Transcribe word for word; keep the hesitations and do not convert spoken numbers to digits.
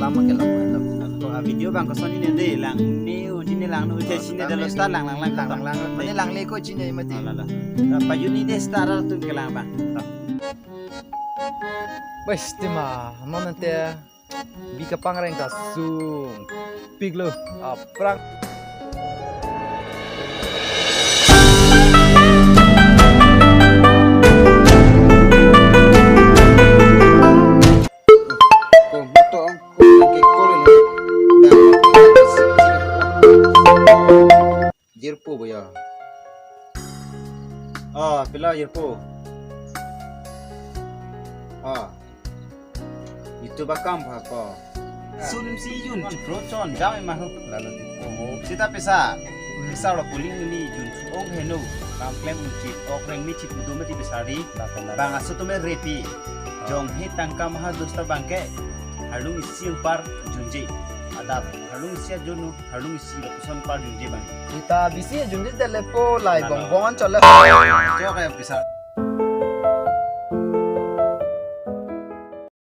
Lama ke lama, lama. Ko a video bang koson ini dei, lang ne o jine lang no je sine dalo star lang lang lang lang lang lang. Mane lang le ko jine mati. Ala, ala. Apa juni dei star atum kelang bang. Wes, tema, mana te bi kapangreng ta sungpiklo, aphrang. Ko moto ko lagi ko le. Jirpo boya. Oh, pilo jirpo. Oh. Itu bakam ha ko. Sun si jun chipro chon jam ma ho. Lalo di. Oh, sita pisa. Pisa lo puling ni jun su ong heno. Kam klem un chip ok reng ni chip udo mati pisa ri. Bang aso tume repi. Jong hi tangka maha dosta bangke. Harlung isi ang par junje. Adap harlung isi junu, harlung isi lo kuson par junje bang. Ita bisi junje delepo lai bong bong chole. Chok ya pisa.